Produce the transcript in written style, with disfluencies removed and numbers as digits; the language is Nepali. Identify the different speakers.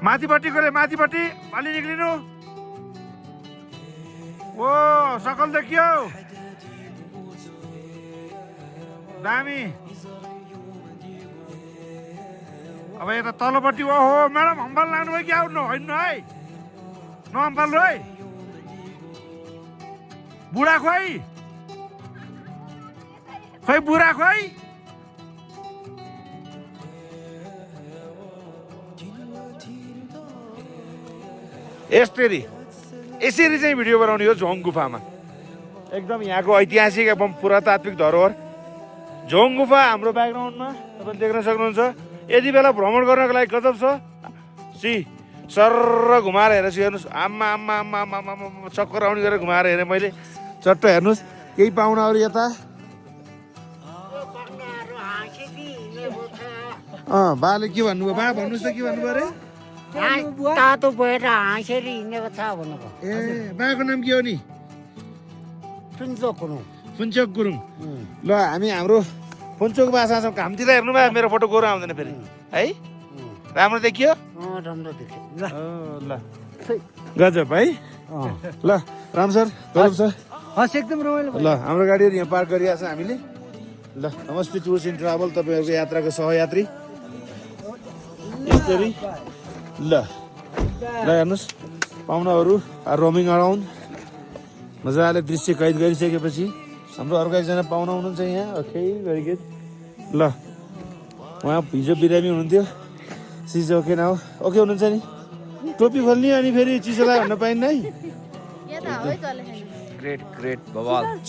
Speaker 1: माथिपट्टिको रे माथिपट्टि अलि निक्लिनु ओ सकल देखियो दामी अब यता तलपट्टि ओहो म्याडम हम्फाल लानु भयो कि आउनु होइन है नहम्फाल है बुढा खोइ खोइ बुढा खोइ यसरी चाहिँ भिडियो बनाउने हो झोङ गुफामा एकदम यहाँको ऐतिहासिक एवं पुरातात्विक धरोहर झोङ गुफा हाम्रो ब्याकग्राउन्डमा तपाईँले देख्न सक्नुहुन्छ यति बेला भ्रमण गर्नको लागि गजब छ सर्र घुमाएर हेरेपछि हेर्नुहोस् आम्मा आम्मा आम्मा आम्मा आम्मा चक्कर आउने गरेर घुमाएर हेरेँ मैले चट्ट हेर्नुहोस् केही पाहुनाहरू यता बाले के भन्नुभयो बा भन्नुहोस् त के भन्नुभयो अरे
Speaker 2: तातो भएर हाँसेर हिँडेको छ भन्नुभयो
Speaker 1: ए बाको नाम के हो नि फुन्चोक गुरुङ ल हामी हाम्रो फुन्चोक भाषासँग घामतिर हेर्नु भयो मेरो फोटो गोरो आउँदैन फेरि है राम्रो देखियो
Speaker 2: राम्रो देखियो
Speaker 1: ल गजब है ल राम सर गजब छ
Speaker 2: हस् एकदम रमाइलो
Speaker 1: ल हाम्रो गाडीहरू यहाँ पार्क गरिरहेको छ हामीले ल नमस्ते टुर्स एन्ड ट्राभल तपाईँहरूको यात्राको सहयात्री यसरी ल हेर्नुहोस् पाहुनाहरू रोमिङ अराउन्ड मजाले दृश्य कैद गरिसकेपछि हाम्रो अर्को एकजना पाहुना हुनुहुन्छ यहाँ ओके भेरी गुड ल उहाँ हिजो बिरामी हुनुहुन्थ्यो सिज ओके न ओके हुनुहुन्छ नि टोपी खोल्ने अनि फेरि चिसो लाग्यो भन्न पाइन्न है
Speaker 3: ये तो हवा चले हैं
Speaker 4: ग्रेट बवाल